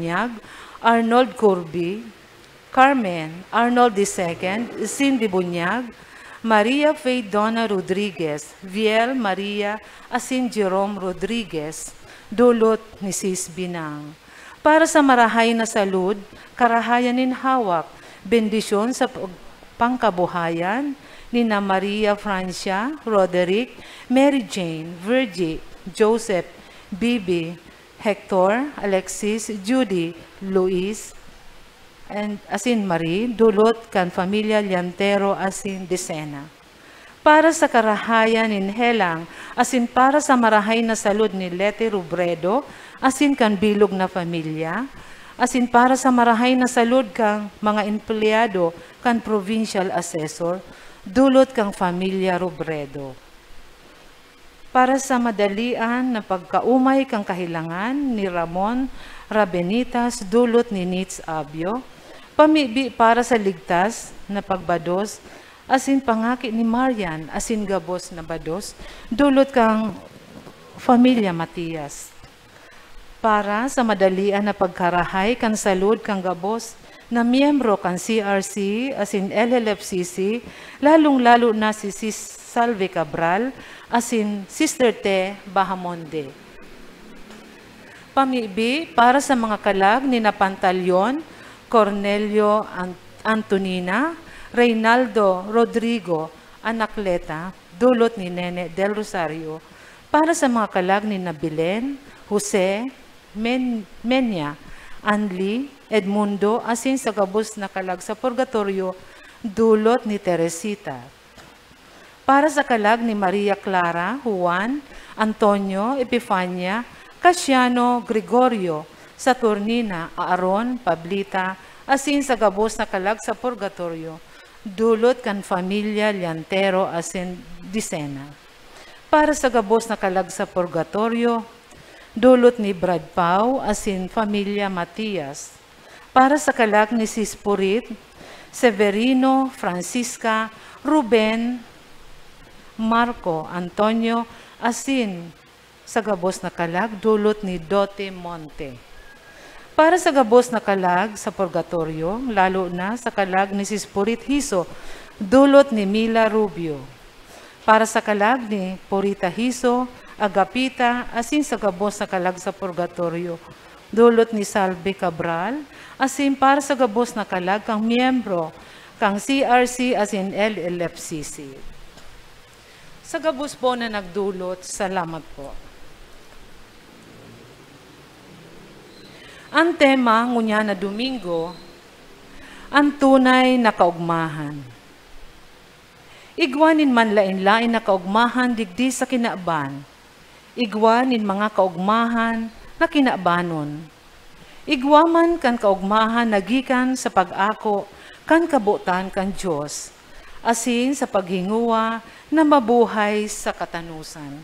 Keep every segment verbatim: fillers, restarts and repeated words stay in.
Bunyag, Arnold Curby, Carmen Arnold the second, Cindy Bunyag, Maria Faye Donna Rodriguez, Viel Maria asin Jerome Rodriguez, dulot ni Sis Binang. Para sa marahay na salud, karahayan nin hawak, bendisyon sa pag-, pangkabuhayan nina Maria Francia, Roderick, Mary Jane, Virgie, Joseph, Bibi, Hector, Alexis, Judy, Luis, and asin Marie, dulot kan pamilya Liantero asin Decena. Para sa karahayan nin helang, asin para sa marahay na salud ni Leti Robredo, asin kan bilog na pamilya, asin para sa marahay na salud kan mga empleyado kan provincial assessor, dulot kan pamilya Robredo. Para sa madalian na pagkaumay kan kahelangan ni Ramon Rabenitas dulot ni Nits Abio, pamibi para sa ligtas na pagbados asin pangaki ni Marian asin gabos na bados dulot kan pamilya Matias. Para sa madalian na pagkarahay kan salud kan gabos na miyembro kan C R C asin L L F C C, lalong-lalo na si Sis Salve Cabral asin Sister Te Bahamonde. Pamibi para sa mga kalag ni na Pantaleon, Cornelio, An-, Antonina, Reynaldo, Rodrigo, Anacleta, dulot ni Nene Del Rosario, para sa mga kalag ni na Belen, Jose, Men-, Menya, Anli, Edmundo, asin sa gabos na kalag sa purgatoryo, dulot ni Teresita. Para sa kalag ni Maria Clara, Juan, Antonio, Epifania, Casiano, Gregorio, Saturnina, Aaron, Pablita, asin sa gabos na kalag sa purgatoryo, dulot kan pamilya Liantero asin Dicena. Para sa gabos na kalag sa purgatoryo, dulot ni Brad Pau asin pamilya Matias. Para sa kalag ni Sis Purit, Severino, Francisca, Ruben, Marco, Antonio, asin sa gabos na kalag, dulot ni Dote Monte. Para sa gabos na kalag sa purgatoryo, lalo na sa kalag ni Sis Purit Hiso, dulot ni Mila Rubio. Para sa kalag ni Purita Hiso, Agapita, asin sa gabos na kalag sa purgatoryo, dulot ni Salve Cabral, asin para sa gabos na kalag kan miyembro kan C R C asin L L F C C. Sa gabos po na nagdulot, salamat po. Ang tema ngunyan na Domingo, ang tunay na kaugmahan. Igwa nin manlaen-laen na kaugmahan digdi sa kinaban. Igwa nin mga kaugmahan na kinabanon. Igwa man kan kaugmahan na gikan sa pag-ako kan kabotan kan Dios, asin sa paghingowa na mabuhay sa katanosan.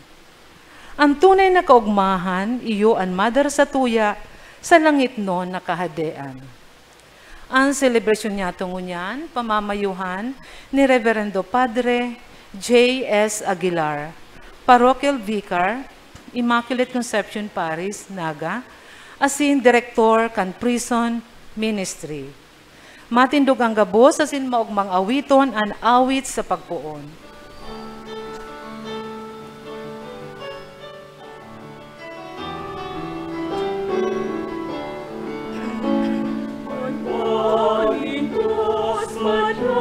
An tunay na kaugmahan, iyo an madarasatuya sa langitnon na Kahadean. An selebrasyon niyato ngunyan, pamamayuhan ni Reverendo Padre J S Aguilar, Parochial Vicar, Immaculate Conception Parish, Naga, asin Direktor kan Prison Ministry. Matindog an gabos asin maogmang awiton an awit sa pagpoon. Magpahintosmada,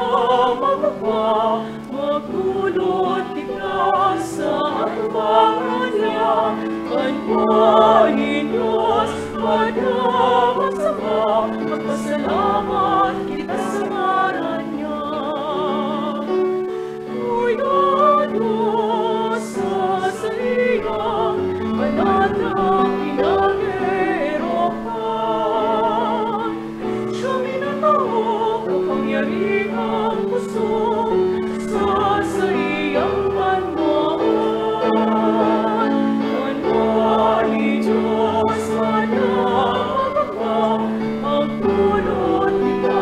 mababa, magdulot kita sa atubangan niya. Magpahintosmada, masama, magpasalamat kita sa ngaran niya. Kuidado sa saiyang banal na kinagirokhan. Siya minatao kapangyarihang kusog sa saiyang banwaan. Banwaan ni Diyos, manang mababa, magdulot kita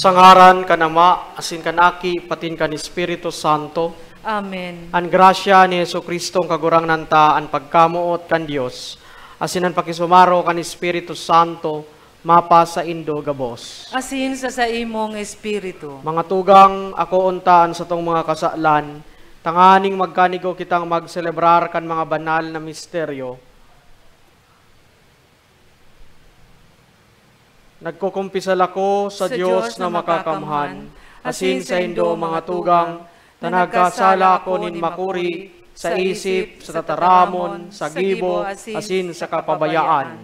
Sa ngaran kan Ama, asin kan Aki, patin kan Espiritu Santo. Amen. An grasya ni Jesu-Cristong Kagurangnan ta, an pagkamoot kan Dios, asin an pakisumaro kan Espiritu Santo, mapasaindo gabos. Asin sa saimong espiritu. Mga tugang, akoon ta an satong mga kasalan, tanganing magkanigo kitang magselebrar kan mga banal na misteryo. Nagkukumpisal ako sa Sa Dios Dios na na makakamhan, makakamhan, asin asin saindo, saindo, mga mga tugang, tugang, na na nagkasala nagkasala ako ako nin nin makuri makuri sa sa isip, isip, sa sa tataramon, tataramon, sa sa gibo, gibo, asin asin sa sa kapabayaan.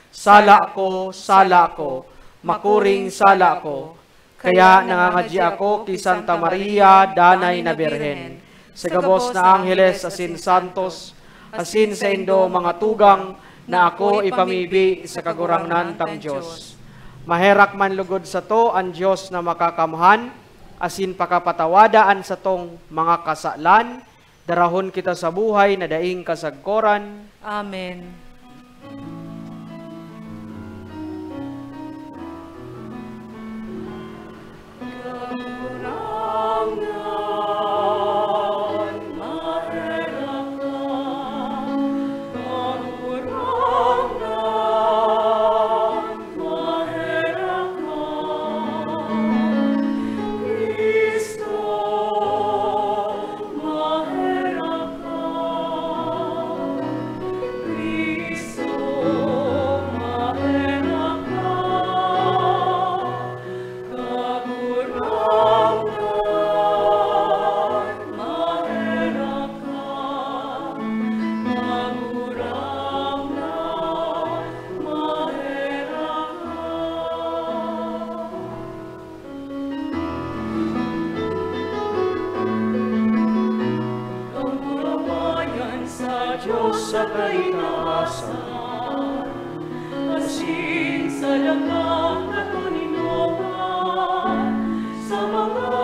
Sala ko, sala ko, makuring sala ko. Kaya nangangadyi ako ki Santa Maria, Danay na Birhen, sa gabos na angheles asin santos, asin saindo, mga tugang, na ako ipamibi sa Kagurangnan tang Dios. Maherak man lugod sato an Dios na makakamhan, asin pakapatawada an satong mga kasalan, darahon kita sa buhay na daing kasagkoran. Amen. Maherak ka, Cristo, maherak ka, Kagurangnan, maherak ka, Kagurangnan, maherak ka. Kamurawayan sa Dios sa kaitaasan, asin sa dagang katoninongan, sa mga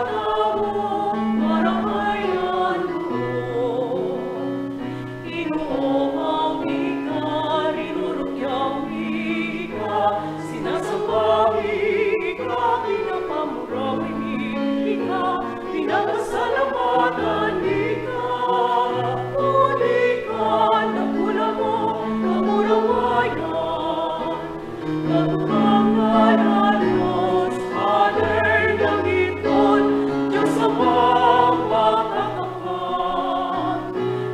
tawong marahay an loob. Ginoo, mi ka, rinurukyaw mi ka, sinasamba mi ka, pinapamurawi mi ka, pinapasalamatan mi ka. Huli kan dakula mong kamurawayan. Kagurangnan na Dios, Father na mitun, Dios Amang makakapat.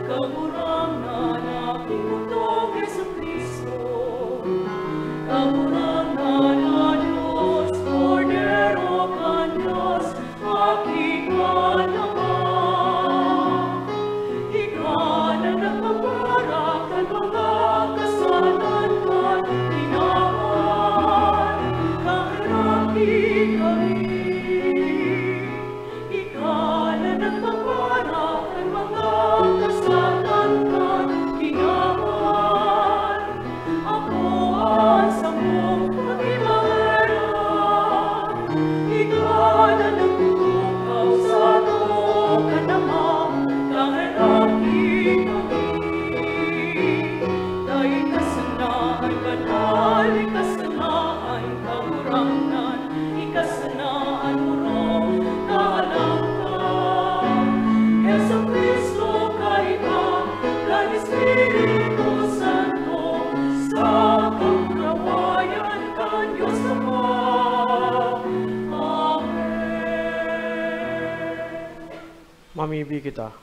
Kagurangnan na Ginoo Jesu-Cristo. Kagurangnan na Dios, Kordero kan Dios, Aki kan Ama, ika na nagpapara kan mga kasalan kan kinaban, kaheraki kami. Ika na nagpapara kan mga kasalan kan kinaban. Ako an samong pakimaherak, ika na nagtutukaw sato kan Ama, kaheraki kami. Dai ka sana an banal, ika sana an Kagurangnan, ika sana an orog na halangka. Jesu-Cristo, kaiba kan Espiritu Santo, sa kamurawayan kan Dios Ama. Amen. Mamibi kita.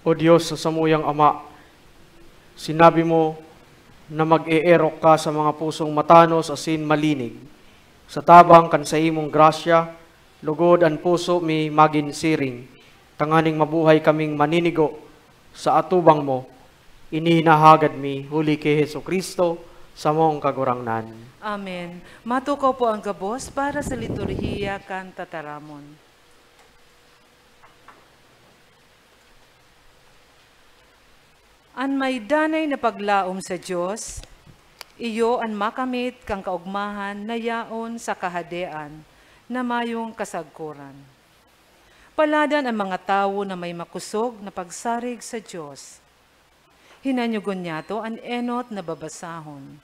O Dios, sa samuyang Ama, sinabi mo na mag-eerok ka sa mga pusong matanos asin malinig. Sa tabang kan saimong grasya, lugod an puso mi magin siring, tanganing mabuhay kaming maninigo sa atubang mo. Ini hinahagad mi huli ki Jesu-Cristo, samong Kagurangnan. Amen. Matukaw po ang gabos para sa liturhiya kan tataramon. An may danay na paglaom sa Dios, iyo an makamit kan kaogmahan na yaon sa Kahadean na mayong kasagkoran. Paladan an mga tawo na may makosog na pagsarig sa Dios. Hinanyogon niyato an enot na babasahon.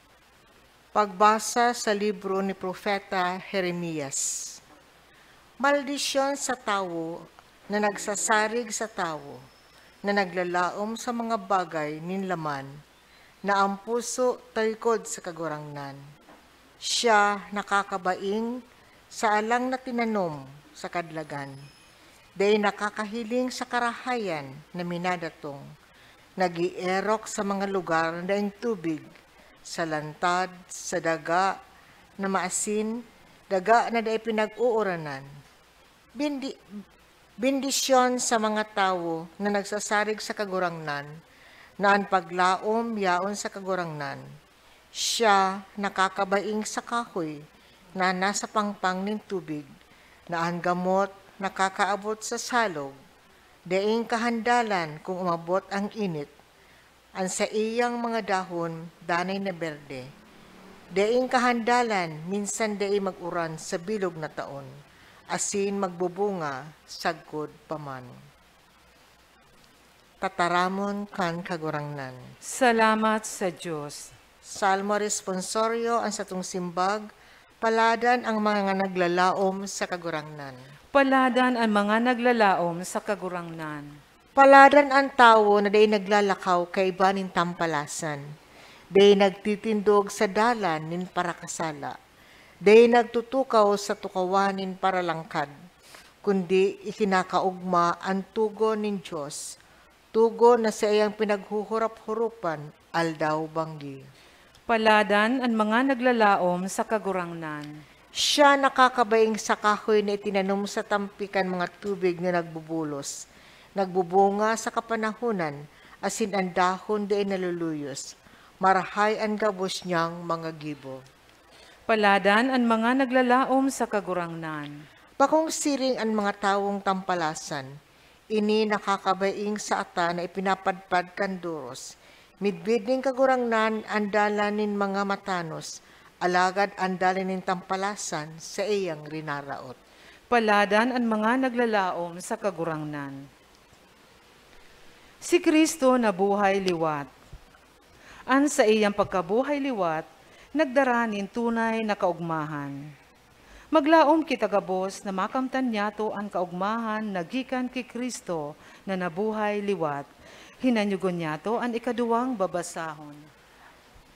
Pagbasa sa libro ni Propeta Jeremias. Maldisyon sa tawo na nagsasarig sa tawo, na naglalaom sa mga bagay nin laman, na ang puso talikod sa Kagurangnan. Siya nakakabaing sa alang na tinanom sa kadlagan. Dai nakakahiling sa karahayan na minadatong. Nag-eerok sa mga lugar na daing tubig, sa lantad, sa daga na maasin, daga na dai pinag-uuranan. Bindi-, bendisyon sa mga tawo na nagsasarig sa Kagurangnan, na an paglaom yaon sa Kagurangnan. Siya nakakabaing sa kahoy na nasa pangpang nin tubig, na an gamot nakakaabot sa salog. Daing kahandalan kun umabot ang init. An saiyang mga dahon danay na berde. Daing kahandalan, minsan dai mag-uran sa bilog na taon, asin magbubunga sagkod pa man. Tataramon kan Kagurangnan. Salamat sa Dios. Salmo Responsorio, an satong simbag, Paladan an mga naglalaom sa Kagurangnan. Paladan an mga naglalaom sa Kagurangnan. Paladan an tawo na dai naglalakaw kaiba nin tampalasan, dai nagtitindog sa dalan nin parakasala, dai nagtutukaw sa tukawan nin paralangkad, kundi ikinakaogma an togon nin Dios, togon na saiyang pinaghuhurap-hurupan aldaw-banggi. Paladan an mga naglalaom sa Kagurangnan. Siya nakakabaing sa kahoy na itinanom sa tampi kan mga tubig na nagbubulos, nagbubunga sa kapanahonan, asin an dahon dai naluluyos. Marahay an gabos niyang mga gibo. Paladan an mga naglalaom sa Kagurangnan. Bakong siring an mga tawong tampalasan, ini nakakabaing sa ata na ipinapadpad kan doros. Midbid nin Kagurangnan an dalan nin mga matanos, alagad an dalan nin tampalasan saiyang rinaraot. Paladan an mga naglalaom sa Kagurangnan. Si Cristo nabuhay liwat. An saiyang pagkabuhay liwat nagdara nin tunay na kaogmahan. Maglaom kita gabos na makamtan niyato an kaogmahan na gikan ki Cristo na nabuhay liwat. Hinanyogon niyato an ikaduwang babasahon.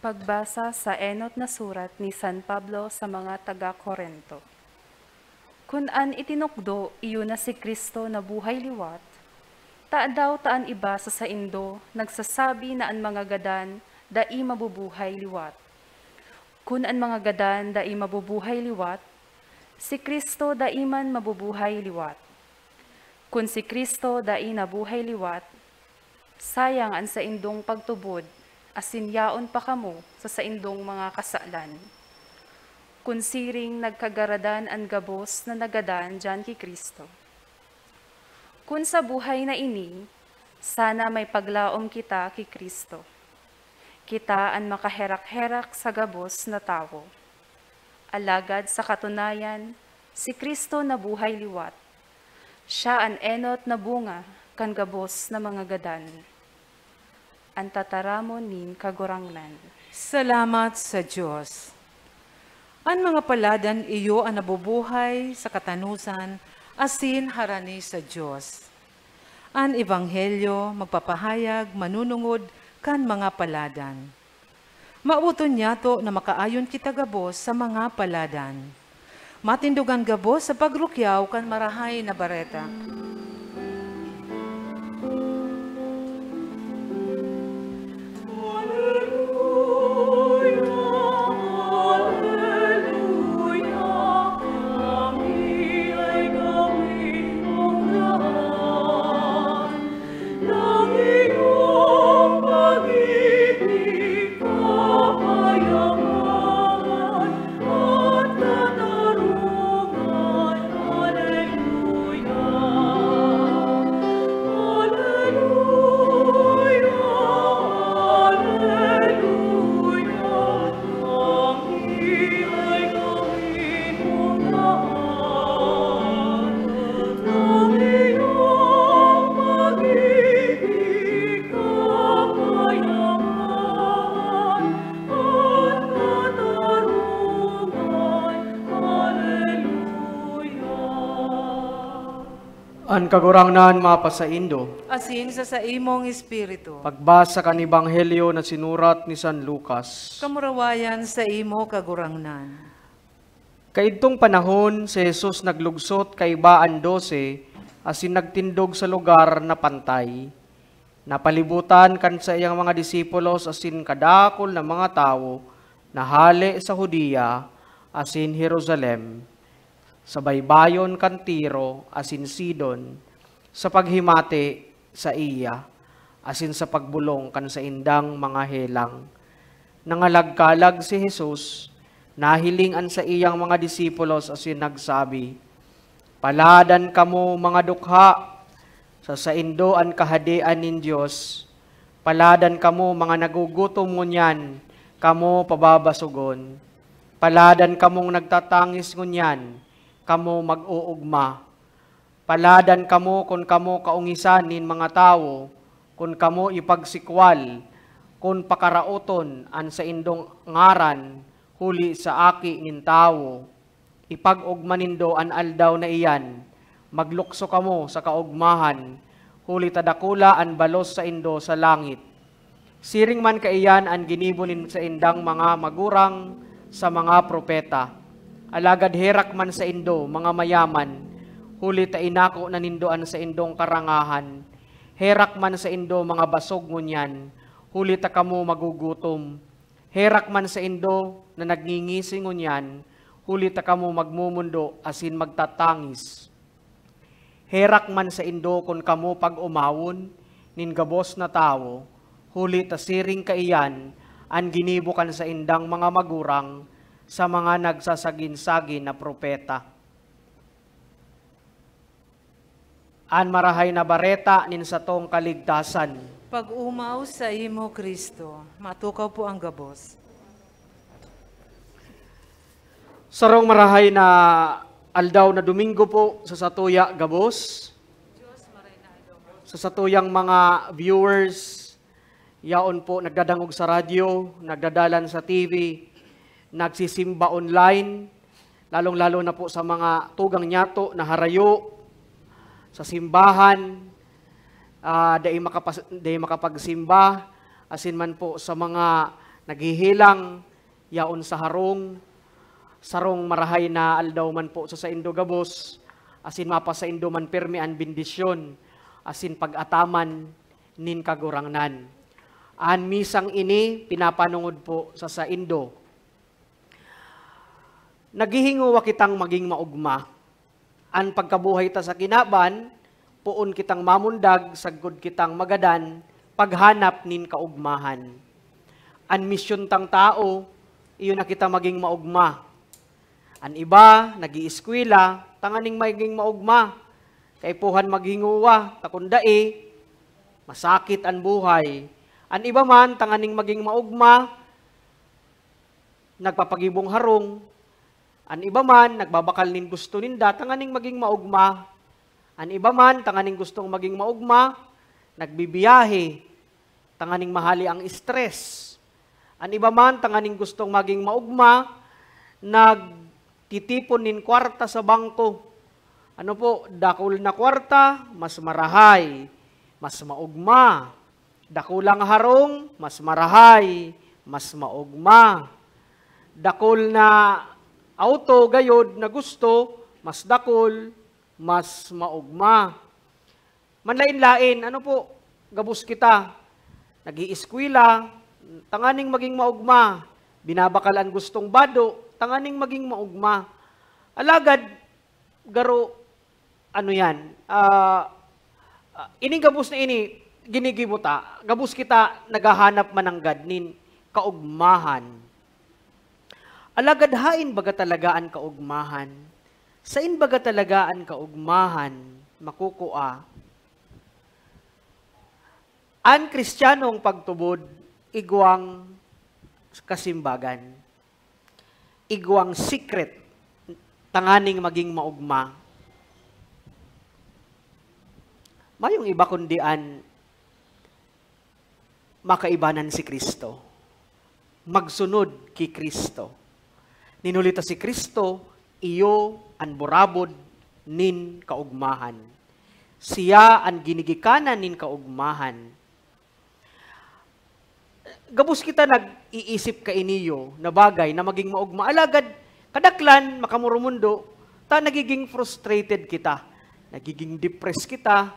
Pagbasa sa enot na surat ni San Pablo sa mga taga Corinto. Kun an itinukdo iyo na si Cristo nabuhay liwat, tadaw ta an iba sa saindo nagsasabi na an mga gadan dai mabubuhay liwat? Kun an mga gadan dai mabubuhay liwat, si Cristo dai man mabubuhay liwat. Kun si Cristo dai nabuhay liwat, sayang an saindong pagtubod, asin yaon pa kamo sa saindong mga kasalan. Kun siring nagkagaradan an gabos na nagadan diyan ki Cristo. Kun sa buhay na ini, sana may paglaom kita ki Cristo. Kita an makaherak-herak sa gabos na tawo. Alagad sa katunayan, si Cristo nabuhay liwat. Siya an enot na bunga kan gabos na mga gadan. An tataramon nin Kagurangnan. Salamat sa Dios. An mga paladan iyo an nabubuhay sa katanosan asin harani sa Dios. An ebanghelyo magpapahayag manunungod kan mga paladan. Maboton niyato na makaayon kita gabos sa mga paladan. Matindogan gabos sa pagrukyaw kan Marahay na Bareta. An Kagurangnan mapasaindo. Asin sa saimong espiritu. Pagbasa kan Ebanghelyo na sinurat ni San Lucas. Kamurawayan sa imo, Kagurangnan. Kaidtong panahon, si Jesus naglugsot kaiba an dose asin nagtindog sa lugar na pantay. Napalibutan kan saiyang mga disipulos asin kadakul na mga tawo na hale sa Judea asin Jerusalem, sa baybayon kan Tiro asin Sidon, sa paghimati saiya asin sa pagbolong kan saindang mga helang. Nangalagkalag si Jesus, nahiling an saiyang mga disipulos asin nagsabi, "Paladan kamo, mga dukha! Sa saindo an Kahadean nin Dios. Paladan kamo, mga nagugutom, ngunyan kamo pababasogon. Paladan kamong nagtatangis, ngunyan kamo mag-oogma. Paladan kamo kun kamo kaongisan nin mga tawo, kun kamo ipagsikwal, kun pakaraoton an saindong ngaran huli sa Aki nin Tawo. Ipag-ogma nindo an aldaw na iyan, maglukso kamo sa kaogmahan, huli ta dakula an balos saindo sa langit. Siring man kaiyan an ginibo nin saindang mga magurang sa mga propeta. Alagad herak man saindo, mga mayaman, huli ta inako na nindo an saindong karangahan. Herak man saindo, mga basog ngunyan, huli ta kamo magugutom. Herak man saindo na nagngingisi ngunyan, huli ta kamo magmomondo asin magtatangis. Herak man saindo kun kamo pag-omawon nin gabos na tawo, huli ta siring kaiyan an ginibo kan saindang mga magurang sa mga nagsasagin-sagin na propeta. An Marahay na Bareta nin satong kaligtasan. Pag-omaw saimo, Cristo. Matukaw po ang gabos. Sarong marahay na aldaw na Domingo po sa satuya gabos. Sa satuyang mga viewers, yaon po nagdadangog sa radyo, nagdadalan sa T V, nagsisimba online, lalong-lalo na po sa mga tugang nyato na harayo, sa simbahan, ah, dai makapas-, dai makapagsimba, asin man po sa mga naghihilang, yaon sa harong. Sarong marahay na aldaw man po sa saindo gabos, asin mapasaindo man pirmi an bendisyon asin pag-ataman nin Kagurangnan. An misang ini pinapanongod po sa saindo. Naghihingowa kitang magin maogma. An pagkabuhay ta sa kinaban, poon kitang mamundag sagkod kitang magadan paghanap nin kaogmahan. An misyon tang tawo, iyo na kita magin maogma. An iba, nag-iiskwela tanganing magin maogma. Kaipuhan maghingowa, ta kun dai, masakit an buhay. An iba man, tanganing magin maogma, nagpapagibong harong. An iba man, nagbabakal nin gusto ninda tanganing magin maogma. An iba man, tanganing gustong magin maogma, nagbibiyahe tanganing mahali ang stress. An iba man, tanganing gustong magin maogma, nagtitipon nin kwarta sa bangko. Ano po, dakul na kwarta, mas marahay, mas maogma. Dakulang harong, mas marahay, mas maogma. Dakul na auto gayod na gusto, mas dakul, mas maogma. Manlain-lain, ano po, gabos kita, nag-iiskwela, tanganing magin maogma, binabakal an gustong bado, tanganing magin maogma. Alagad, garo, ano yan, ah, ah, ining gabos na ini, ginigibo ta, gabos kita naghahanap mananggad nin kaogmahan. Alagad hain baga talaga an kaogmahan? Sain baga talaga an kaogmahan makukua? An Kristiyanong pagtubod, igwang kasimbagan, igwang secret tanganing magin maogma. Mayong iba kundi an makaibanan si Cristo, magsunod ki Cristo. Nin huli ta si Cristo, iyo an burabod nin kaogmahan. Siya an ginigikanan nin kaogmahan. Gabos kita nag-iisip kainiyo na bagay na maging maogma. Alagad, kadaklan, makamurumundo, ta nagiging frustrated kita. Nagiging depressed kita.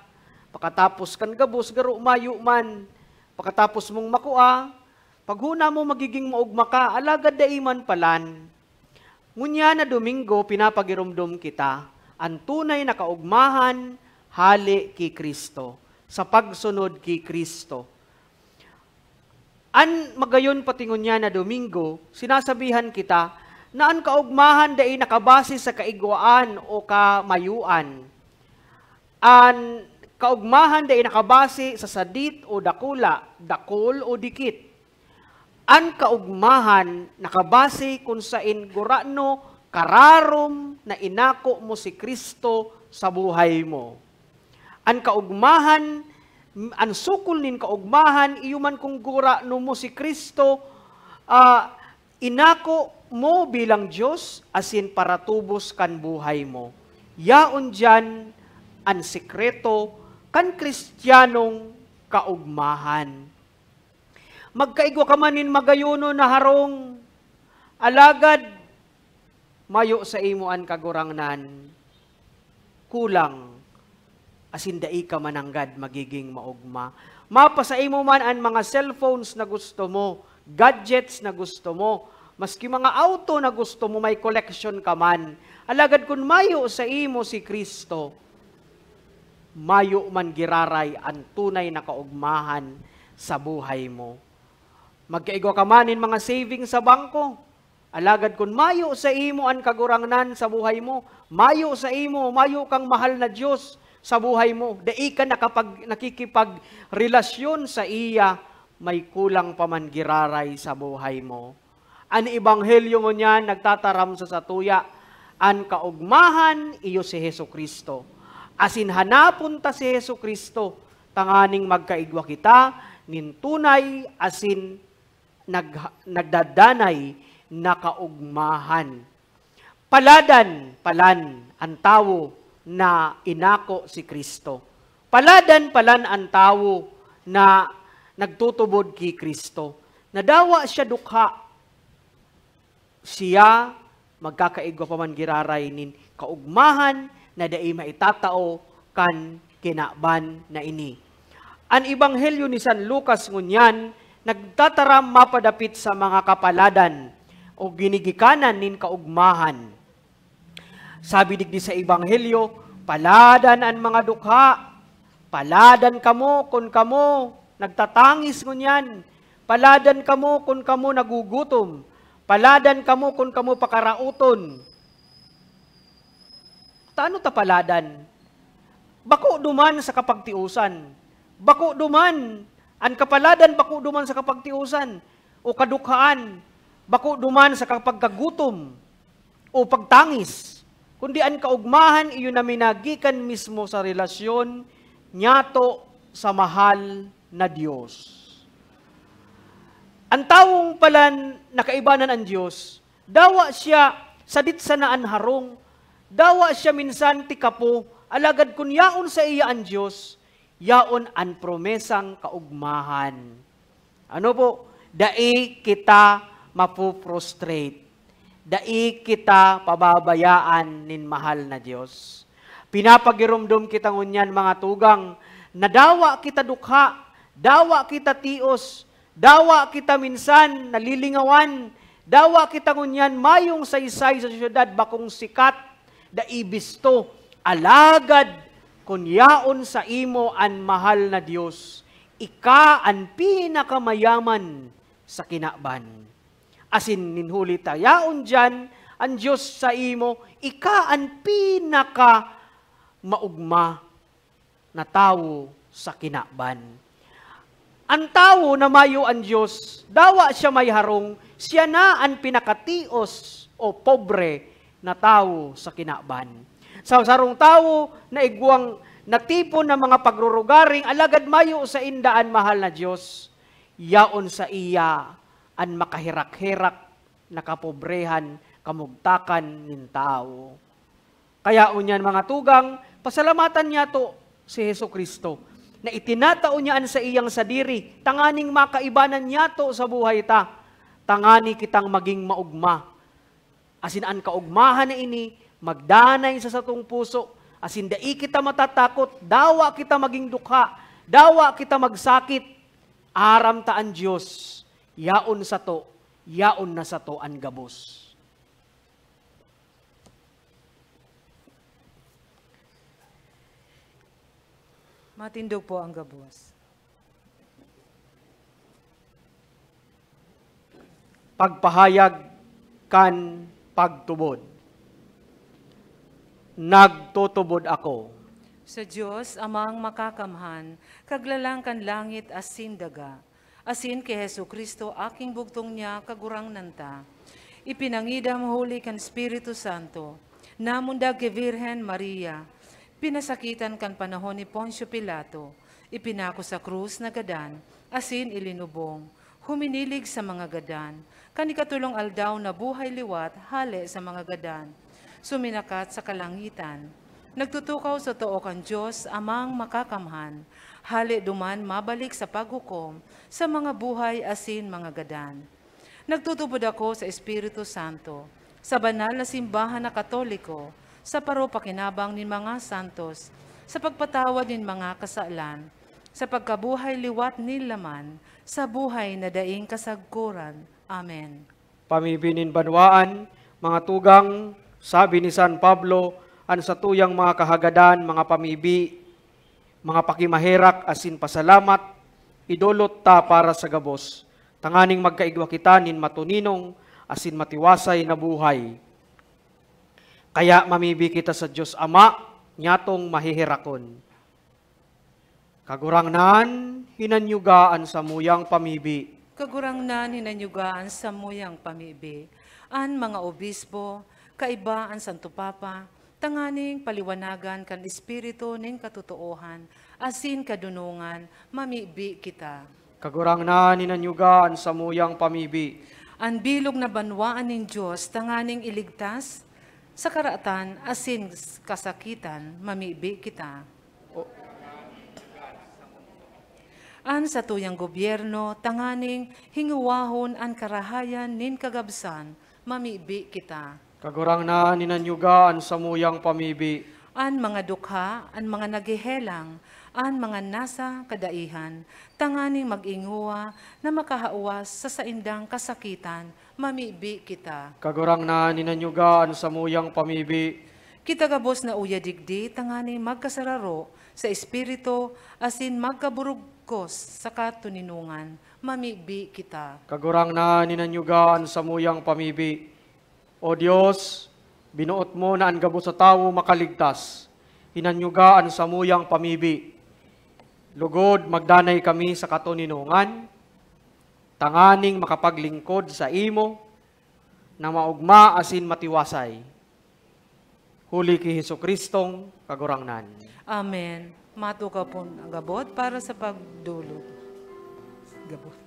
Pakatapos kan gabos, garo mayo man. Pakatapos mong makua, paghona mo magiging maogma ka, alagad dai man palan. Ngunyan na Domingo, pinapagiromdom kita, an tunay na kaogmahan hale ki Cristo, sa pagsunod ki Cristo. An magayon pati ngunyan na Domingo, sinasabihan kita na an kaogmahan dai nakabase sa kaigwaan o kamayuan. An kaogmahan dai nakabase sa sadit o dakula, dakul o dikit. An kaogmahan nakabase kun saen gurano kararom na inako mo si Cristo sa buhay mo. An kaogmahan, an sukol nin kaogmahan, iyo man kun gurano mo si Cristo, ah, inako mo bilang Dios asin paratubos kan buhay mo. Yaon diyan an sekreto kan Kristiyanong kaogmahan. Magkaigwa ka man nin magayonon na harong, alagad mayo saimo an Kagurangnan, kulang, asin dai ka mananggad magiging maogma. Mapasaimo man an mga cellphones na gusto mo, gadgets na gusto mo, maski mga auto na gusto mo, may koleksyon ka man. Alagad kun mayo saimo si Cristo, mayo man giraray an tunay na kaogmahan sa buhay mo. Magkaigwa ka man nin mga savings sa bangko. Alagad kun mayo saimo an Kagurangnan sa buhay mo, mayo saimo, mayo kang mahal na Dios sa buhay mo, dai ka nakapag-, nakikipagrelasyon sa iya, may kulang pa man giraray sa buhay mo. An ebanghelyo ngunyan nagtataram sa satuya, an kaogmahan iyo si Jesu-Cristo. Asin hanapon ta si Jesu-Cristo, tanganing magkaigwa kita nin tunay asin nag-, nagdadanay na kaogmahan. Paladan palan an tawo na inako si Cristo. Paladan palan an tawo na nagtutubod ki Cristo. Nadawa siya dukha. Siya magkakaigwa pa man giraray nin kaogmahan na dai maitatao kan kinaban na ini. An Ebanghelyo ni San Lucas ngunyan nagtataram mapadapit sa mga kapaladan o ginigikanan nin kaogmahan. Sabi digdi sa Ebanghelyo, "Paladan an mga dukha, paladan kamo kun kamo nagtatangis ngunyan, paladan kamo kun kamo nagugutom, paladan kamo kun kamo pakaraoton." Tano ta paladan? Bako duman sa kapagtiosan. Bako duman, an kapaladan bako duman sa kapagtiosan o kadukhaan, bako duman sa kapagkagutom o pagtangis, kundi an kaogmahan iyo na minagikan mismo sa relasyon niyato sa mahal na Dios. An tawong palan nakaibanan an Dios, dawa siya sadit sana an harong, dawa siya minsan tikapo, alagad kun yaon saiya an Dios, yaon an promesang kaogmahan. Ano po? Dai kita mapu-frustrate. Dai kita pababayaan nin mahal na Dios. Pinapagiromdom kita ngunyan, mga tugang, na dawa kita dukha, dawa kita tios, dawa kita minsan nalilingawan, dawa kita ngunyan mayong saysay sa syudad bakong sikat, dai bisto. Alagad kun yaon saimo an mahal na Dios, ika an pinakamayaman sa kinaban. Asin nin huli ta yaon diyan an Dios saimo, ika an pinakamaogma na tawo sa kinaban. An tawo na mayo an Dios, dawa siya may harong, siya na an pinakatios o pobre na tawo sa kinaban. Sa sarong tawo na igwang natipon na mga pagrurugaring, alagad mayo sainda an mahal na Dios, yaon saiya an makaherak-herak na kapobrehan, kamugtakan nin tawo. Kaya ngunyan, mga tugang, pasalamatan niyato si Jesu-Cristo, na itinatao niya an saiyang sadiri tanganing makaibanan niyato sa buhay ta, tangani kitang magin maogma. Asin an kaogmahan na ini magdanay sa satong puso, asin dai kita matatakot, dawa kita magin dukha, dawa kita magsakit. Aram ta an Dios yaon sato, yaon na sato an gabos. Matindog po ang gabos. Pagpahayag kan pagtubod. Nagtutubod ako sa Dios, Amang Makakamhan, Kaglalang kan langit asin daga, asin ki Jesu-Cristo, aking bugtong niya, Kagurangnan ta. Ipinangidam huli kan Espiritu Santo, namundag ki Birhen Maria, pinasakitan kan panahon ni Poncio Pilato, ipinako sa krus na gadan, asin ilinubong. Huminilig sa mga gadan, kan ikatolong aldaw nabuhay liwat hale sa mga gadan. Suminakat sa kalangitan. Nagtutukaw sa too kan Dios, Amang Makakamhan. Hale duman mabalik sa paghukom sa mga buhay asin mga gadan. Nagtutubod ako sa Espiritu Santo, sa banal na simbahan na Katoliko, sa paropakinabang nin mga santos, sa pagpatawad nin mga kasalan, sa pagkabuhay liwat nin laman, sa buhay na daing kasagkoran. Amen. Pamibi nin banwaan, mga tugang, sabi ni San Pablo, an satuyang mga kahagadan, mga pamibi, mga pakimaherak asin pasalamat, idolot ta para sa gabos, tanganing magkaigwa kita nin matoninong asin matiwasay na buhay. Kaya mamibi kita sa Dios Ama, nyatong maheherakon. Kagurangnan, hinanyuga an samuyang pamibi. Kagurangnan, hinanyuga an samuyang pamibi. An mga obispo, kaiba an Santo Papa, tanganing paliwanagan kan Espiritu nin katotoohan asin kadunongan, mamibi kita. Kagurangnan, hinanyuga an samuyang pamibi. An bilog na banwaan nin Dios tanganing iligtas sa karatan asin kasakitan, mamibi kita. O- An satuyang gobyerno tanganing hingowahon an karahayan nin kagabsan, mamibi kita. Kagurangnan, hinanyuga an samuyang pamibi. An mga dukha, an mga naghehelang, an mga nasa kadaihan, tanganing mag-ingowa na makahawas sa saindang kasakitan, mamibi kita. Kagurangnan, hinanyuga an samuyang pamibi. Kita gabos na uya digdi tanganing magkasararo sa espiritu asin magkaburugkos sa katoninongan, mamibi kita. Kagurangnan, hinanyuga an samuyang pamibi. O Dios, binoot mo na an gabos na tawo makaligtas. Hinanyuga an samuyang pamibi. Lugod magdanay kami sa katoninongan, tanganing makapaglingkod saimo na maogma asin matiwasay. Huli ki Jesu-Cristong Kagurangnan. Amen. Matukaw po ang gabot para sa pagdolot. Gabot.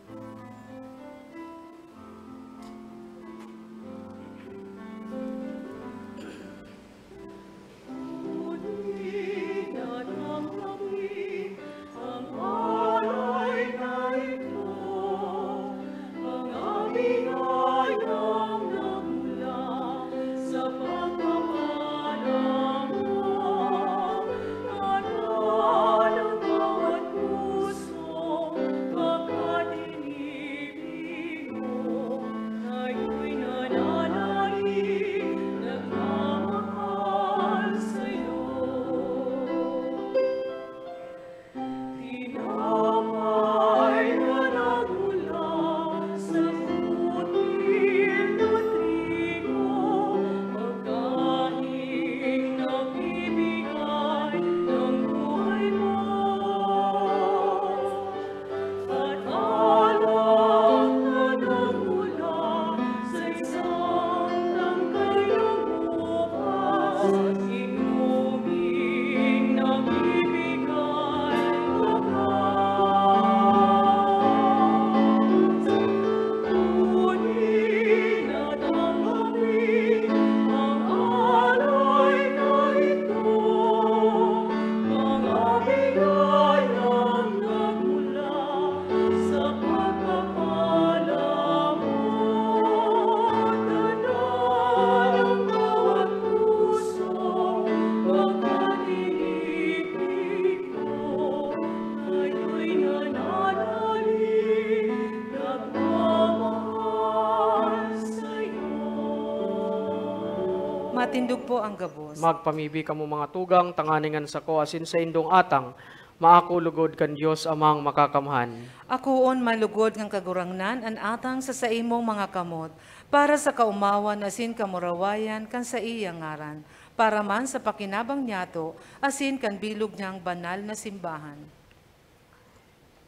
Tindog po ang gabos. Magpamibi kamo, mga tugang, tanganing an sako asin saindong atang maako lugod kan Dios Amang Makakamhan. Akoon man lugod ngan Kagurangnan an atang sa saimong mga kamot, para sa kaomawan asin kamurawayan kan saiyang ngaran, para man sa pakinabang niyato asin kan bilog niyang banal na simbahan.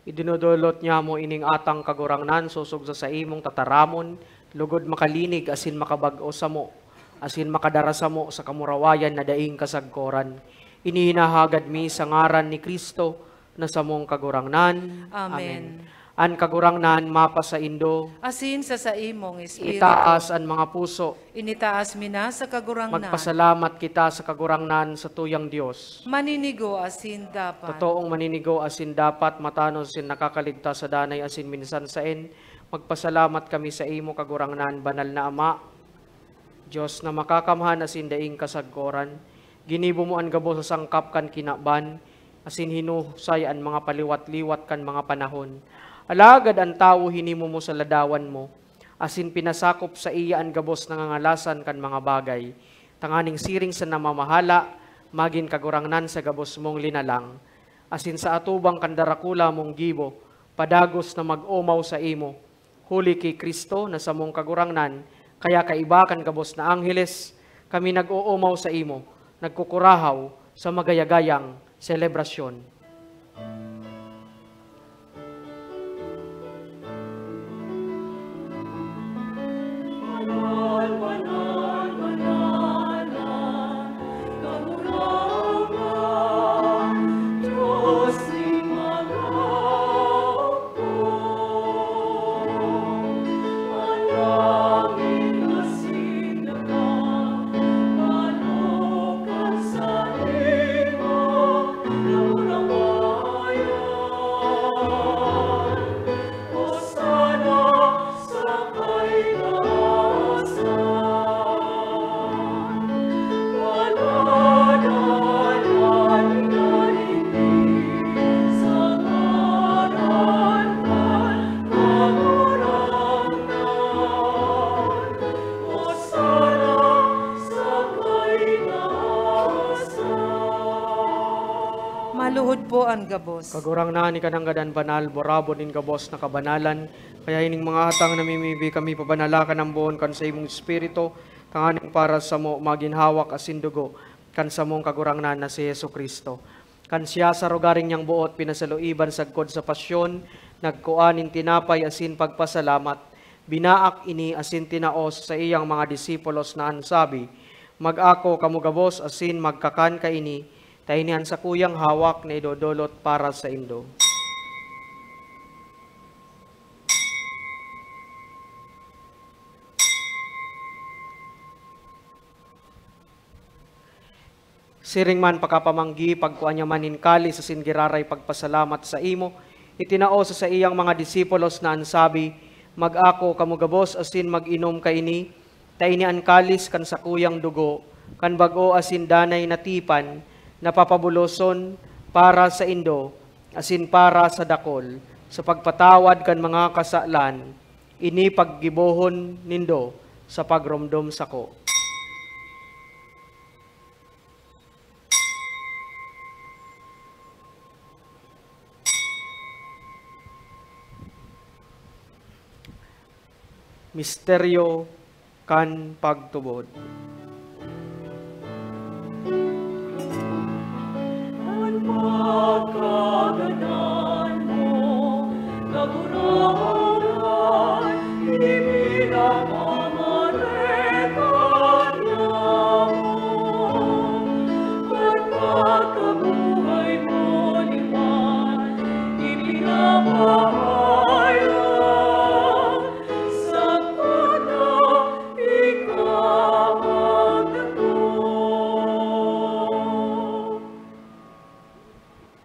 Idinodolot niamo ining atang, Kagurangnan, sosog sa saimong tataramon, lugod makalinig asin makabag-o samo, asin makadara samo sa kamurawayan na daing kasagkoran. Ini hinahagad mi sa ngaran ni Cristo na samong Kagurangnan. Amen. Amen. An Kagurangnan mapasaindo. Asin sa saimong espiritu. Itaas an mga puso. Initaas mi na sa Kagurangnan. Magpasalamat kita sa Kagurangnan, sa tuyang Dios. Maninigo asin dapat. Totoong maninigo asin dapat, matanos asin nakakaligtas sa danay asin minsan saen. Magpasalamat kami saimo, Kagurangnan, banal na Ama, Dios na makakamhan asin daing kasagkoran. Ginibo mo an gabos sa sangkap kan kinaban, asin hinusay an mga paliwat-liwat kan mga panahon. Alagad an tawo hinimo mo sa ladawan mo, asin pinasakop saiya an gabos na ngangalasan kan mga bagay, tanganing siring sa namamahala, magin kagurangnan sa gabos mong linalang. Asin sa atubang kan darakula mong gibo, padagos na mag-omaw saimo. Huli ki Cristo na samong Kagurangnan, kaya kaiba kan gabos na angheles, kami nag-oomaw saimo, nagkukurahaw sa magayagayang selebrasyon. Maluhod po an gabos. Kagurangnan, ika nanggad an banal, borabon nin gabos na kabanalan. Kaya ining mga atang namimibi kami, pabanala kan amboon kan saimong Espiritu, tanganing para samo magin hawak asin dugo kan samong Kagurangnan na si Jesu-Cristo. Kan siya sa rogaring niyang boot pinasaluiban sagkod sa pasyon, nagkua nin tinapay asin pagpasalamat, binaak ini asin tinao sa saiyang mga disipulos na an sabi, "Mag-ako kamo gabos asin magkakan kaini, ta ini an sakuyang hawak na idodolot para saindo." Siring man pakapamanggi, pagkua niya man nin kalis asin giraray pagpasalamat saimo, itinao sa saiyang mga disipulos na an sabi, "Mag-ako kamo gabos asin mag-inom kaini, ta ini an kalis kan sakuyang dugo kan bag-o asin danay na tipan, na papabuloson para saindo asin para sa dakol, sa pagpatawad kan mga kasalan. Ini paggibohon nindo sa pagromdom sako." Misteryo kan pagtubod. An pagkagadan mo, Kagurangnan, ipinapamareka niamo. An pagkabuhay mo liwat, ipinapahayag, sagkod na ika magdatong.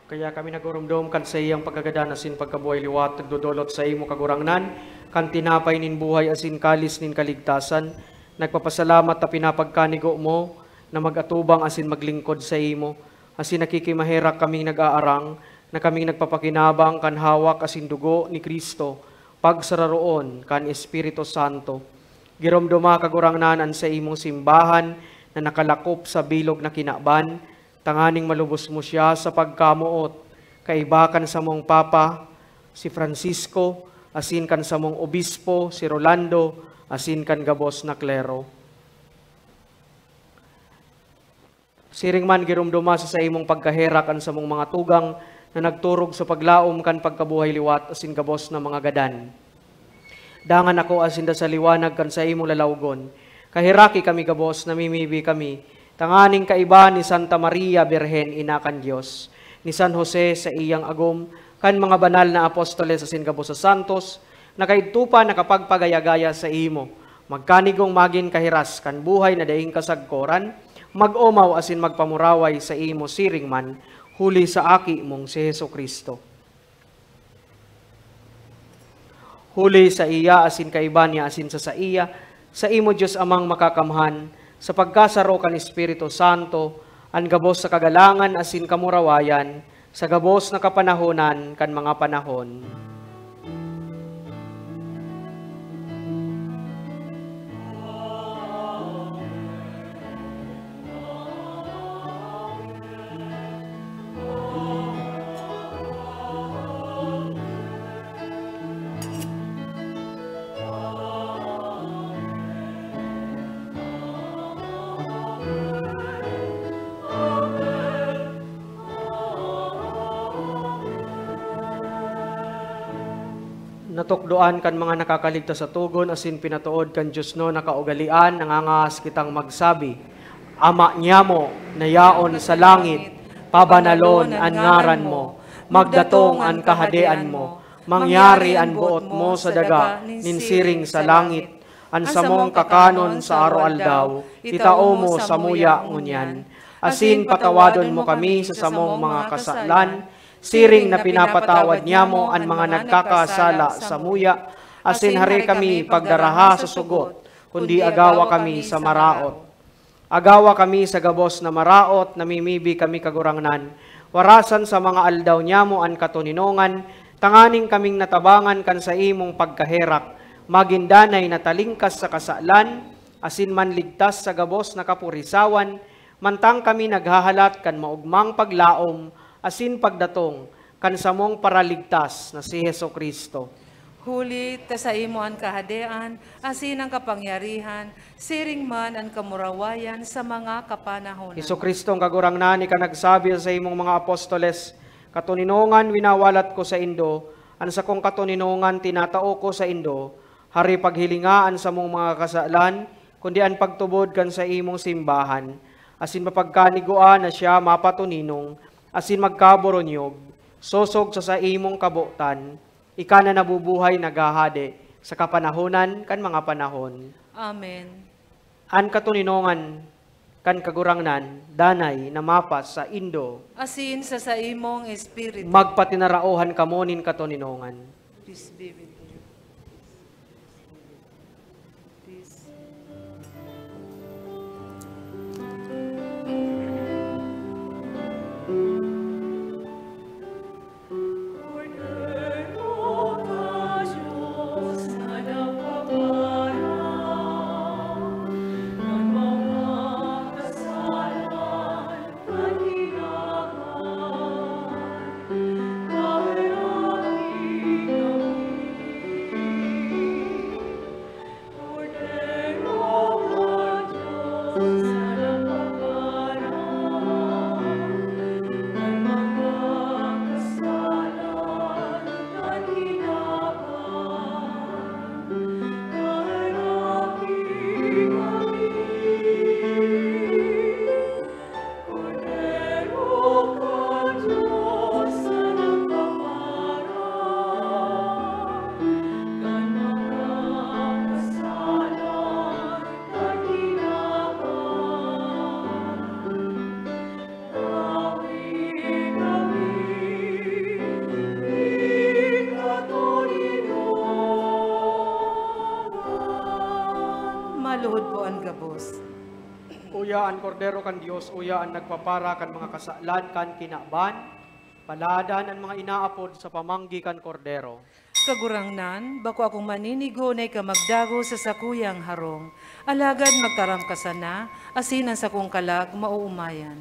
Kaya kami nagurumdom kan saiyang pagkagadan asin pagkabuhay liwat, nagdodolot saimo, Kagurangnan, kan tinapay nin buhay asin kalis nin kaligtasan. Nagpapasalamat ta pinapagkanigo mo na mag-atubang asin maglingkod saimo, asin nakikimaherak kaming nag-aarang na kaming nagpapakinabang kan hawak asin dugo ni Cristo, pagsararoon kan Espiritu Santo. Giromdoma, Kagurangnan, an saimong simbahan na nakalakop sa bilog na kinaban, tanganing malubos mo siya sa pagkamoot, kaiba kan samong Papa, si Francisco, asin kan samong Obispo, si Rolando, asin kan gabos na klero. Siring man, giromdoma sa saimong pagkaherak an samong mga tugang na nagturog sa paglaom kan pagkabuhay liwat asin gabos na mga gadan. Dangan ako asin da sa liwanag kan saimong lalawgon. Kaheraki kami gabos, namimibi kami, tanganing kaiba ni Santa Maria Birhen, ina kan Dios, ni San Jose sa iyang agom, kan mga banal na apostoles asin gabos na santos, na kaidto pa nakapagpagaya-gaya saimo. Magkanigong magin kahiras kan buhay na daing kasagkoran, mag-omaw asin magpamuraway saimo siring man, huli sa Aki mong si Jesu-Cristo. Huli sa iya asin kaiba niya asin sa saiya, saimo, Dios Amang Makakamhan, sa pagkasaro kan Espiritu Santo, an gabos sa kagalangan asin kamurawayan, sa gabos na kapanahonan kan mga panahon. Natukdoan kan mga nakakaligtas sa Togon asin pinatood kan diosnon na kaugalean, nangangahas kitang magsabi, Ama niamo na yaon sa langit, pabanalon an ngaran mo, magdatong an kahadean mo, mangyari an boot mo sa daga nin siring sa langit. An samong kakanon sa aroaldaw, itao mo samuya ngunyan. Asin patawadon mo kami sa samong mga kasalan, siring na pinapatawad niamo an mga nagkakasala samuya. Asin hare kami pagdaraha sa sugot, kundi agawa kami sa maraot. Agawa kami sa gabos na maraot, namimibi kami, Kagurangnan, warasan sa mga aldaw niamo an katoninongan, tanganing kaming natabangan kan saimong pagkaherak, magin danay na talingkas sa kasalan, asin manligtas sa gabos na kapurisawan, mantang kami naghahalat kan maogmang paglaom asin pagdatong kan samong Paraligtas na si Jesu-Cristo. Huli ta saimo an kahadean, asin an kapangyarihan, siring man an kamurawayan sa mga kapanahonan. Jesu-Cristo, an Kagurangnan, ika nagsabi sa saimong mga apostoles, "Katoninongan winawalat ko saindo, an sakong katoninongan tinatao ko saindo, hare paghilinga an samong mga kasalan, kundi an pagtubod kan saimong simbahan, asin mapagkanigua na siya mapatoninong, asin magkaboronyog, sosog sa saimong kabotan, ika na nabubuhay naghahade sa kapanahonan kan mga panahon." Amen. An katoninongan kan Kagurangnan danay na mapasaindo. Asin sa saimong espiritu. Magpatinaraohan kamo nin katoninongan. Peace be with you. Peace. Maluhod po an gabos. Uya an Kordero kan Dios, uya an nagpapara kan mga kasalan kan kinaban. Paladan an mga inaapod sa pamanggi kan Kordero. Kagurangnan, bako akong maninigo na ika magdagos sa sakuyang harong. Alagad magtaram ka sana, asin an sakong kalag maoomayan.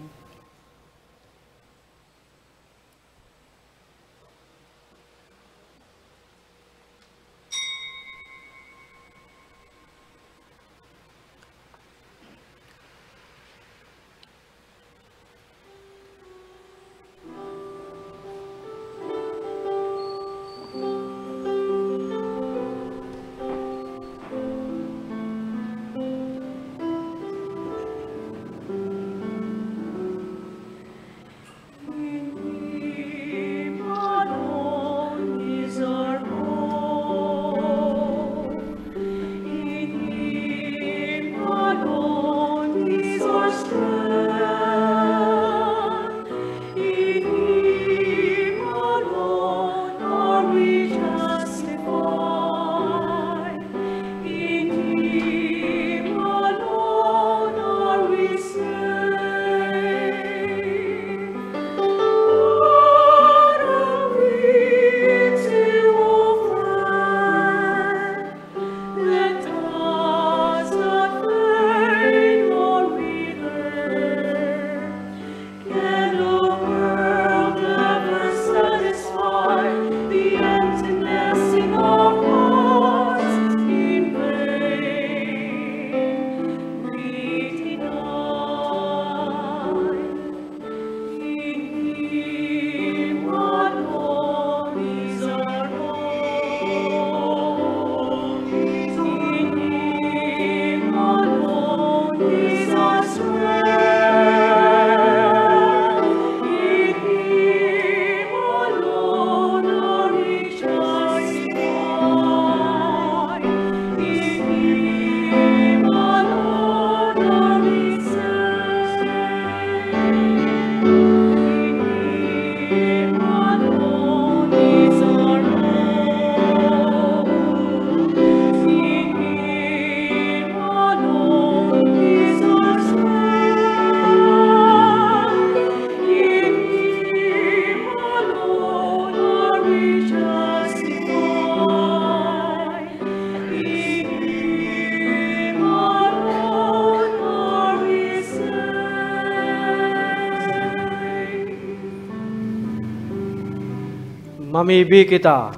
Mamibi kita.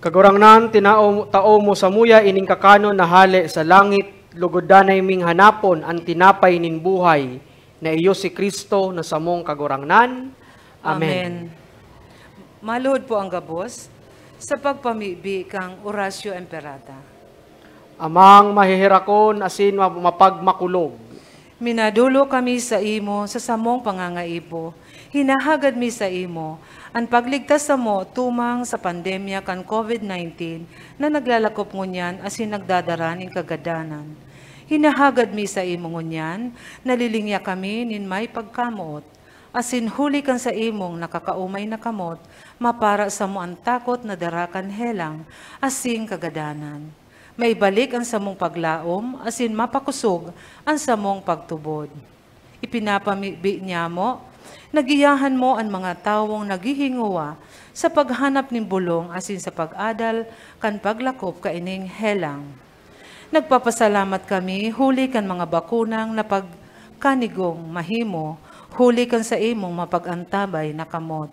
Kagurangnan, tinao, tao mo samuya ining kakanon na hale sa langit, lugod danay ming hanapon an tinapay nin buhay, na iyo si Cristo na samong Kagurangnan. Amen. Amen. Maluhod po ang gabos sa pagpamibi kang Horacio Imperata. Amang maheherakon asin ma-, mapagmakulog. Minadolo kami saimo sa samong pangangaipo. Hinahagad mi saimo an pagligtas samo tumang sa pandemya kan COVID nineteen na naglalakop ngunyan asin nagdadara nin kagadanan. Hinahagad mi saimo ngunyan, nalilingya kami nin may pagkamoot, asin huli kan saimong nakakaomay na kamot, mapara samo an takot na dara kan helang asin kagadanan. Maibalik an samong paglaom asin mapakosog an samong pagtubod. Ipinapamibi niyamo na giyahan mo an mga tawong naghihingowa sa paghanap nin bolong asin sa pag-adal kan paglakop kaining helang. Nagpapasalamat kami huli kan mga bakunang napagkanigong mahimo, huli kan saimong mapag-antabay na kamot.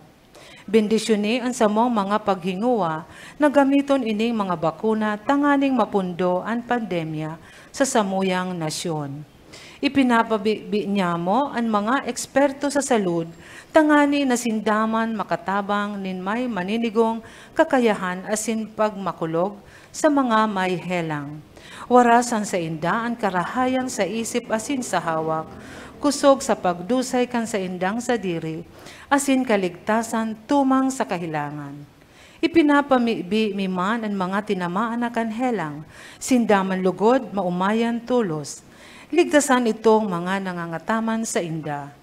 Bendisyoni an samong mga paghingowa na gamiton ining mga bakuna tanganing mapundo an pandemya sa samuyang nasyon. Ipinapabibi niyamo an mga eksperto sa salud tangani na sinda man makatabang nin may maninigong kakayahan asin pagmakulog sa mga may helang. Warasan sainda an karahayan sa isip asin sa hawak, kosog sa pagdusay kan saindang sadiri, asin kaligtasan tumang sa kahelangan. Ipinapamibi mi man an mga tinamaan na kan helang, sinda man lugod maomayan tolos. Ligtasan itong mga nangangataman sainda.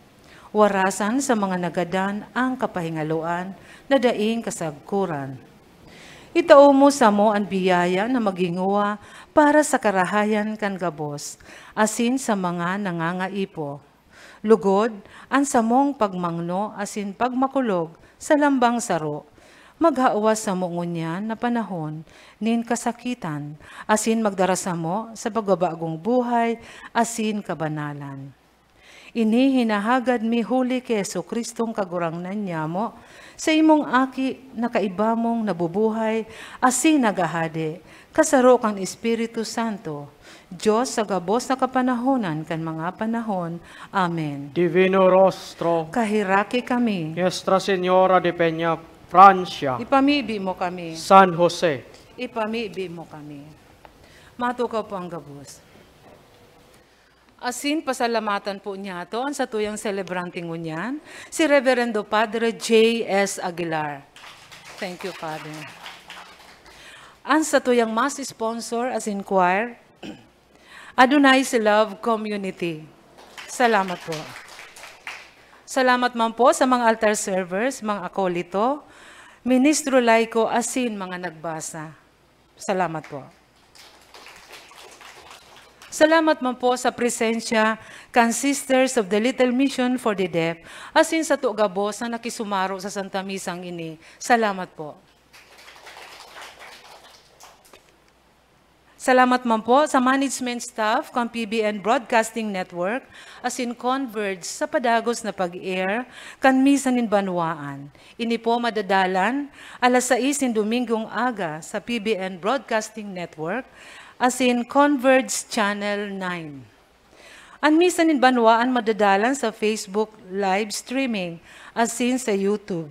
Warasan sa mga nagadan ang kapahingaloan na daing kasagkoran. Itao mo samo an biyaya na maghingowa para sa karahayan kan gabos, asin sa mga nangangaipo. Lugod, an samong pagmangno asin pagmakulog sa lambang saro, Maghawas samo ngunyan na panahon nin kasakitan, asin magdara samo sa pagbabagong buhay asin kabanalan. Ini hinahagad mi huli ki Jesu-Cristong Kagurangnan nyamo, sa imong Aki na kaiba mong nabubuhay asin naghahade, kasaro kan Espiritu Santo, Dios sa gabos na kapanahonan kan mga panahon. Amen. Divino Rostro. Kaheraki kami. Nuestra Señora de Peña Francia. Ipamibi mo kami. San Jose. Ipamibi mo kami. Matukaw po ang gabos. Asin pasalamatan po niyato an satuyang selebrante ngunyan, si Reverendo Padre J S Aguilar. Thank you, Padre. An satuyang mass sponsor asin choir, Adonais Love Community. Salamat po. Salamat man po sa mga altar servers, mga akolito, ministro laiko, asin mga nagbasa. Salamat po. Salamat man po sa presensya kan Sisters of the Little Mission for the Deaf, asin sato gabos na nakisumaro sa Santa Misang ini. Salamat po. Salamat man po sa management staff kan P B N Broadcasting Network, asin Converge sa padagos na pag-air kan Misa nin Banwaan. Ini po madadalan alas sais nin Domingong aga sa P B N Broadcasting Network, asin Converge Channel nine. An Misa nin Banwaan madadalan sa Facebook live streaming, asin sa YouTube.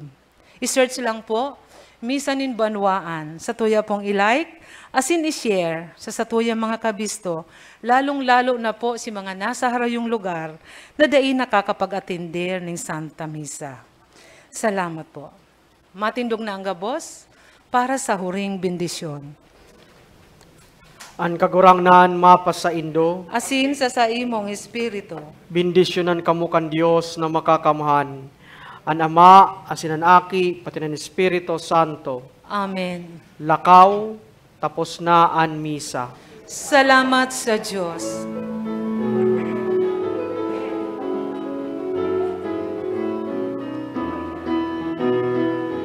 I-search lang po, Misa nin Banwaan. Satuya pong i-like, asin i-share sa satuyang mga kabisto, lalong-lalo na po si mga nasa harayong lugar na dai nakakapag-atender nin Santa Misa. Salamat po. Matindog na ang gabos para sa huring bendisyon. An Kagurangnan mapasaindo. Asin sa saimong espiritu. Bendisyonan kamo kan Dios na Makakamhan, an Ama, asin an Aki, pati an Espiritu Santo. Amen. Lakaw, tapos na an misa. Salamat sa Dios.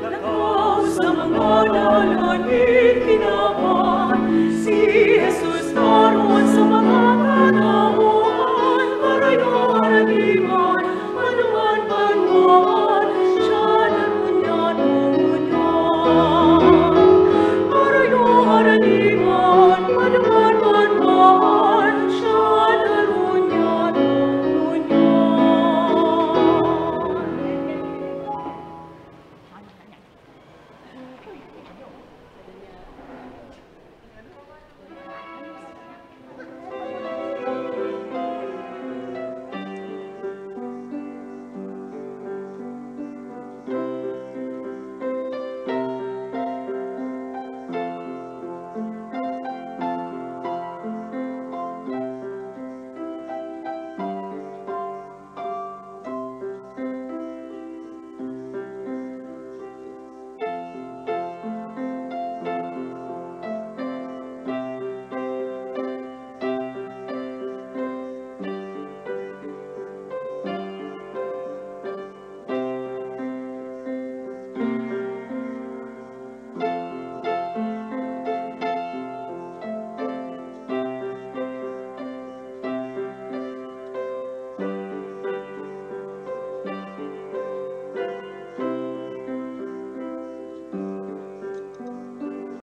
Lakaw sa mga dalan nin kinaban, si Jesus taron sa mga